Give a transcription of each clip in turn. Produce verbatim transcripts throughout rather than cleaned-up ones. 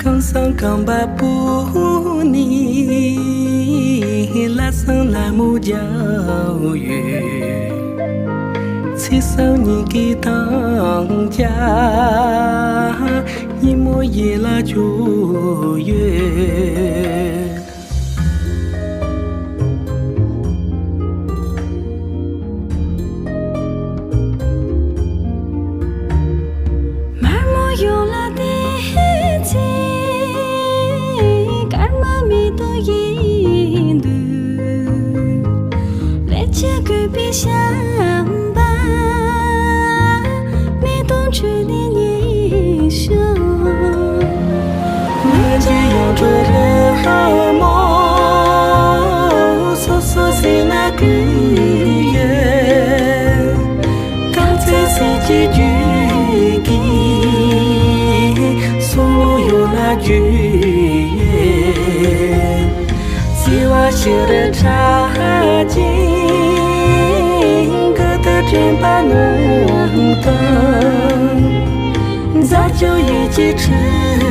ཁང་བཟང་རྐང་པ་སྤོས་ནས། ལྷ་བཟང་ལ་མོ་རྒྱག་ཡོད། ཚེས་བཟང་ཉིན་གྱི་དང་རྒྱ། ཉིན་མོ་ཡིད་ལ་བཅུག་ཡོད། མར་མོ་ཡོང་ལ་བལྟས་ཚེ། སྐར་མ་མེ་ཏོག་ཡིན་འདུག་ལས་བྱེད་དགོས་པའི་བྱམས་པ། མེ་ཏོག་ཁྲོད་ནས་ཉལ་ཤོག་ལྷན་རྒྱས་ཡོངས་གྲོལ་རི་མོ། སོ་སོ་ཟིན་ན་ཀུན་ཡོད། རྐང་རྩེད་ཟས་ཀྱི་རྒྱུད་ཀྱིས། སྲུ་མོ་ཡོད་ལ་རྒྱུ་ཡོད། བརྩེ་བ་ཤི་རི་ཁྲག་ཅན། དགུ་དུ་དྲན་པ་ནོར་དང་། མཛའ་སྐྱོ་ཡིད་ཀྱི་འཁྲུལ་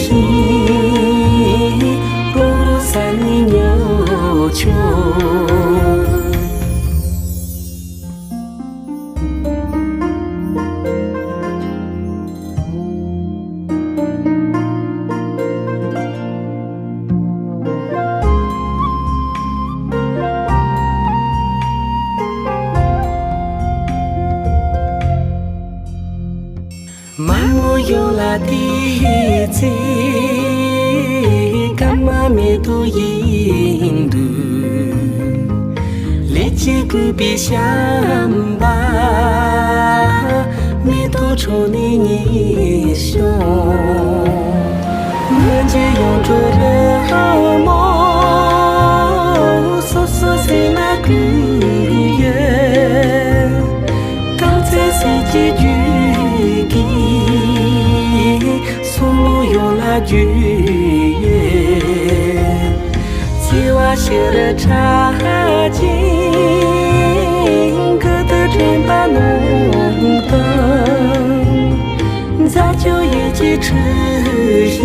ཞིང་། ཀུ་རུ་ས་ནི་ཉོ་ཆོག་མ་མོ་ཡོང་ལ་དེ་ཚེ། སྐར་མ་མེ་ཏོག་ཡིན་འདུག་ལས་བྱེད་དགོས་པའི་བྱམས་པ། མེ་ཏོག་ཁྲོད་ནས་ཉལ་ཤོག་ལྷན་རྒྱས་ཡོངས་གྲོལ་རི་མོ། སོ་སོ་ཟིན་ན་ཀུན་ཡོད། རྐང་རྩེད་ཟས་ཀྱི་རྒྱུད་ཀྱིས། སྲུ་མོ་ཡོད་ལ་རྒྱུ་ཡོད། བརྩེ་བ་ཤི་རི་ཁྲག་ཅན། དགུ་དུ་དྲན་པ་ནོར་དང་། མཛའ་སྐྱོ་ཡིད་ཀྱི་འཁྲུལ།